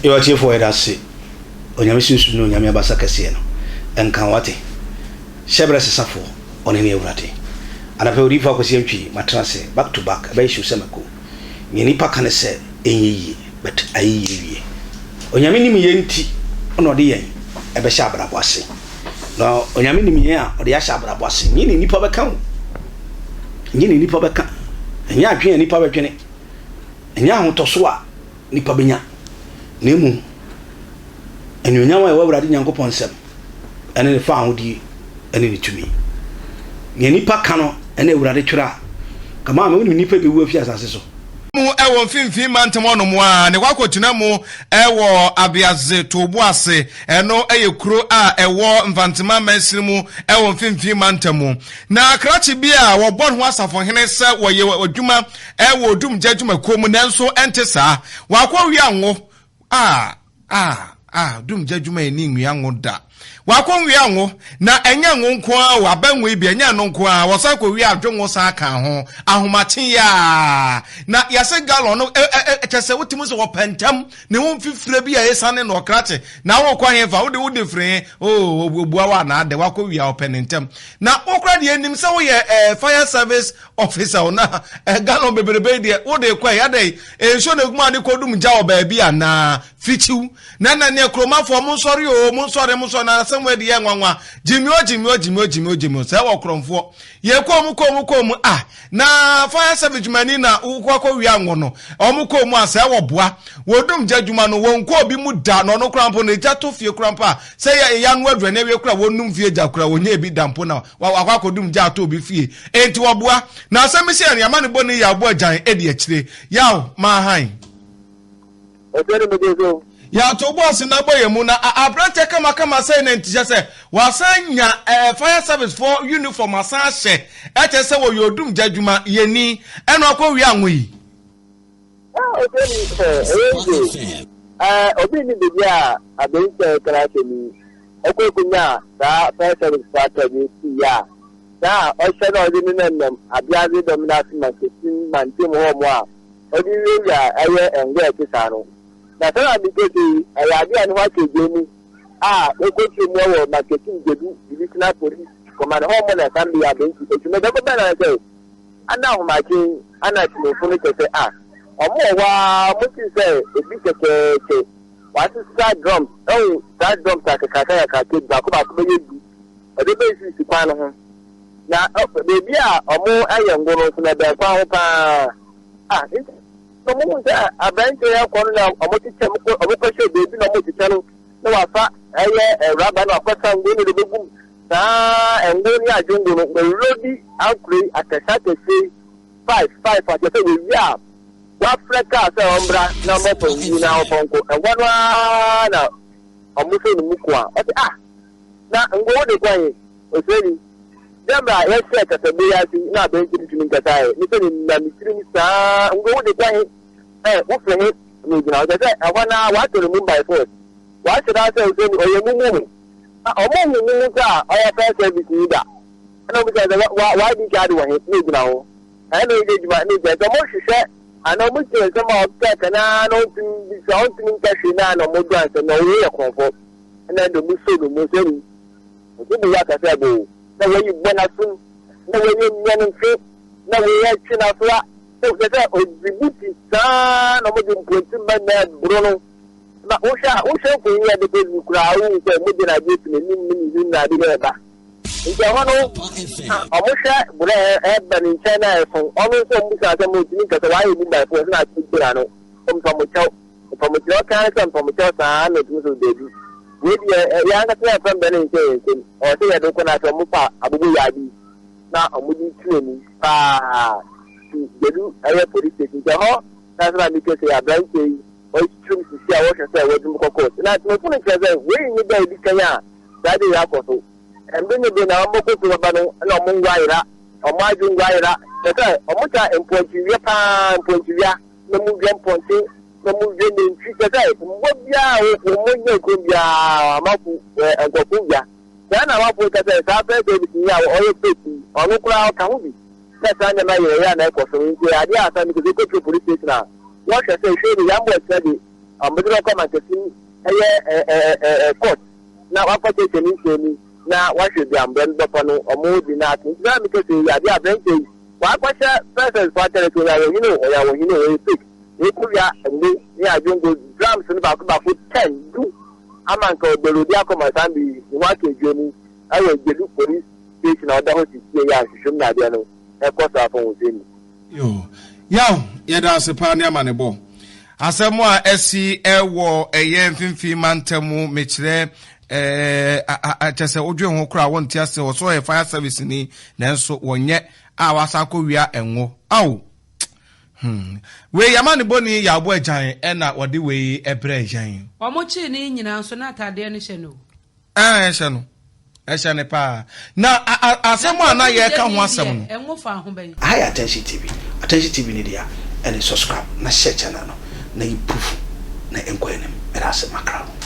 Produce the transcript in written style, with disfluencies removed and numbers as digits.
Yo atiefoɔ yɛda ase Onyame sunsum ne Onyame abasa kɛseɛ no nka wo wate Hyɛbrɛ sesafoɔ ɔne ne Awurade Anapa yi Odiyifoɔ Akwasi Antwi matena ase back to back ɛbɛyɛ hyew sɛ mako Nea nipa ka ne sɛ ɛnyɛ yie but ayɛ yie wie Onyame nim yɛn nti na ɔde yɛn ɛbɛhyɛ abrabɔ ase Na Onyame nim yɛn a ɔde ahyɛ abrabɔ ase Nyɛ nea nipa bɛka o Nyɛ nea nipa bɛka Ɛnyɛ adwene a nipa bɛdwene Ɛnyɛ ahotɔso a nnipa bɛnya, na mmom anuonyam a ɛwɔ Awurade Nyankopɔn nsam ne ne fawohodie ne ne tumi. Nea nnipa ka no ne Awurade twerɛ a, ka maame wonim nnipa bɛwu afi asase so. Mu wɔ mfinfin mantam hɔnom a ne wakɔtena mu wɔ Abeadze Tooboase, ɛno yɛ kuro a ɛwɔ Mfantsema mansini mu wɔ mfinfin mantam mu. Na krakye bi a wɔbɔ ne ho asafohene sɛ wɔyɛ adwuma Ɛwɔ odumgya adwumakuo mu nanso ɛnte saa. Wakɔ wia ngo ah ah ah odumgya adwuma yɛ ni nwia ngo da. Wakɔ wia ngo na ɛnyɛ ngo nko ara o aba ngo yi bi ɛnyɛ ɛno nko ara wɔsan kɔ wia adwo ngo san ka ho ahomakye yaa na yɛse gallon no ɛ ɛ ɛ kyɛ sɛ wotumi sɛ wɔpɛ ntɛm ne ho mfifire bi a ɛsane na ɔkrakye na wokɔ hefa wode wode firi he oo obua wa na adɛ wakɔ wia ɔpɛ ne ntɛm na wokora deɛ nim sɛ woyɛ eh, fire service Officer o na eh, gallon bebrebe yi deɛ wode kɔ ɛ adɛn nsuo na egu mu a de kɔdum gya wɔ baabi anaa fikyiw na na neɛ kuromafoɔ mo nsɔre o mo nsɔre mo nsɔre na asɛm wɔ deɛ nwanwa gyimi o gyimi o gyimi o gyimi o gyimi o sɛ wɔ korɔmfoɔ yɛ kɔɔ mu kɔɔ mu kɔɔ mu ah na fire service dwumani na wokɔ akɔ wia ngo no wɔn kɔɔ mu a sɛ wɔ boa wɔdum gya dwuma no wɔn kɔɔ bi mu da na ɔno koraa mpo na egya to fie koraa mpo a sɛ yɛ yɛ ano aduane awie koraa wɔnum fie gya koraa wɔnyɛ ebi da mpo na Wakɔ akɔdum gya ato obi fie. Enti wɔboa. Na asɛm bi sɛ yɛn amanebɔ ne yaw bɔ agyan adi akyire. Yaw, maa hann. Ɔsɛ ne mogya so. Yaw to bo ase na bɔ yɛn mu. Na aberanteɛ kamakama sɛi na nti kyerɛ sɛ wasan nya eh, fire service foɔ uniform asan ahyɛ. Ɛkyerɛ sɛ wɔyɛ odum gya adwuma yɛni. Ɛna ɔkɔ wia ngo yi. Ah, ɔsɛ ni ɛyɛ nso. Eh, obi ni baabi a aberanteɛ kra asɛm yi. Ɔkɔ saa fire service fo atade sii a, na ɔhyɛ na ɔdze nenamnam abeadze dɔm no ase mankasim mantam hɔ mo a ɔdze wiawia ɛyɛ ngo a ɛte saa no. Na saa na mekɛsɛ yi, ɛyɛ ade a ne ho akyɛ gya mu a wɔkɔkyerɛ mu wɔ Mankasim Gyedu Divisional Police Command hɔ mo na san bea abɛnti adwuma da kɔbɛn na sɛ ana ahomakye ana timofo no kyɛ sɛ a ɔmo wɔ hɔ a ɔmo te sɛ ebi kɛkɛɛkɛ Wɔasesa drums, ehu saa drums akɛseakɛse kakraka bi, baako baako bɛyɛ du. Wɔde bɛsisi kwan no ho. Na beebi a wɔyɛ ngo no nso no, ɛbɛn kwan ho paa. Ah, nti na wɔhu sɛ aberanteɛ yi akɔ no na wɔkyekyɛ, wɔkɔhyɛ beebi na wɔkyekyɛ no na wafa ɛyɛ raba na wakɔsa ngo no de bɛgu mu. Saa ngo ne adwongo no, wɔlodi ankora yi akɛse akɛse yi five five a kyerɛ sɛ wɔwie a Wafrɛ kaa sɛ ɔmbra na ɔmbɛtɔ nsu na ɔmfa nkɔ. Ɛhɔ no ara na wɔsɔ no mu ko a, ɔse, Ah! Na ngo wode kɔ he? Osuani, dɛ mbrɛ yɛhyɛɛ kasamu yi ase yi na aberantsɛ bi ntumi nkasa ɛ, ne sɛ nenam ne tsirim saa, ngo wode kɔ he? Ɛ, wofrɛ he na ogyina hɔ. Kyerɛ sɛ ɛhɔ no ara wɔatɔ no mum by force. Wɔahyɛ da sɛ osuani, ɔyɛ mumu o. Na wɔnhu mumu sɛ a ɔyɛ fire service yi da. Ɛna wɔbisa sɛ, wa, wa, w'ID card wɔ he? Na ogyina hɔ. Ɛna ɔyɛ adwuma ne gya nti ɔmo hwehwɛ anaa ɔmo tie nsɛm a ɔkeka no ara na ɔntumi bisa ɔntumi nka hwee naa na ɔmo dɔ ansɛm na ɔwɔ yɛ korɔmfo ɛna ɛde ɔmo so no mu sɛ ni nti bu yɛ akasa ɛbɔ o na wɔyi bɔ n'asom na wɔyɛ mmea no mfe na wɔyɛ twe n'asoa sɛ kyɛ sɛ ɔdi buti saa na ɔmo de mpɔnti mma na ɛboro no na wohwɛ a wohwɛ mfonyin a ɛde Facebook koraa wohu sɛ ɔmo de n'adeɛ si n'anim ne ne hwene na ade yɛ ɛba. Nti ɛhɔ no, na wɔhwɛ borɛ a ɛba ne nkyɛn na ɛso. Ɔno nso wɔbisa no sɛ, Montumi nka sɛ wayɛ mu by force na ate gyina no? Mpamokyɛw, mpamokyɛw, ɔka ara sɛ mpamokyɛw saa na ɔtumi so daabi. Wei deɛ, yɛn ankasa yɛmfa mbɛ no nhyɛ yɛn nsam. Ɛwɔ sɛ yɛde kɔ na afei wɔfa aboboyaa bi na wɔde tu ani paa ti Gyadu ɛyɛ police station. Nti ɛhɔ na sɛ na meka sɛ aberanteɛ yi ɔretwitwirim sisi a wɔhwɛ sɛ wɔde no kɔ court. Na atemmufoɔ no kyerɛ sɛ wei nye da a ɛdi kan a saa de yɛ akɔ so. Mber nye ber na wɔbɔkɔ fie bɛba no nna hɔn ngua ayera, hɔn adwen ngua ayera. Kyerɛ sɛ, wɔtaa mpɔnkye-wia paa, mpɔnkye-wia, na wɔwia mpɔnkye, na wɔwia nantwi. Kyerɛ sɛ, mbowa biara a wɔnya kurom biara, amanfo, nkorɔfo wia. Saa na amanfo ka sɛ saa fire service yi a ɔyɛ fake yi, ɔno koraa ɔka ho bi sɛ saa nneɛma yerɛyerɛ a na ɛkɔ so no. Ntsi ɛyɛ adeɛ a asan because ekɔpue police station a, wɔhwɛ sɛ hwɛ ni, yɛammbɔ atua de. Wɔde no akɔ Mankasim ɛyɛ ɛɛ court na wakɔ kyerɛkyerɛ ne nsɛm mu na wahwɛ bia mbrɛ no bɛfa no wɔn de no ato. Nti na meka sɛ yi adeɛ aberanteɛ yi wakɔhyɛ fire service fo atare sɛ ɔyɛ awɔhene o ɔyɛ awɔhene o ɔyɛ fake. Yɛkɔwia ngo ne adwongo drums no baako baako 10 du ama nka ɔbɛrodi akɔ Mazambi ne ho aka adwa mu ɛwɔ Gyedu police station a ɔda hɔ sisie yi a nhwehwɛmu na adeɛ no ɛkɔ so afa wɔn sɛ mu. Yoo. Yaw, yɛda ase paa ne amanebɔ. Asɛm a asi wɔ ɛyɛ mfimfini mantam mu, mekyerɛ ɛɛ kyɛ sɛ wodwen ho koraa wonte ase wɔ so ɔyɛ fire service ni nanso wɔnyɛ a wasan akɔ wia ngo. Ao! Hmm. Wei yɛma ne bɔni yɛ abo agyan ɛna wɔde wei ɛbrɛ yɛn. Wɔn kyee ne nyinaa nso na ataadeɛ no hyɛ no o. Ɛɛ ɛhyɛ no. Ɛhyɛ no paa. Na asɛm a na yɛreka ho asɛm no. Ɛngo fa ho bɛn? Aha yɛ Attention TV, Attention TV ne dea ɛne subscribe na share channel no na yi proof na ɛnkɔ anim. Meda ase makra wo.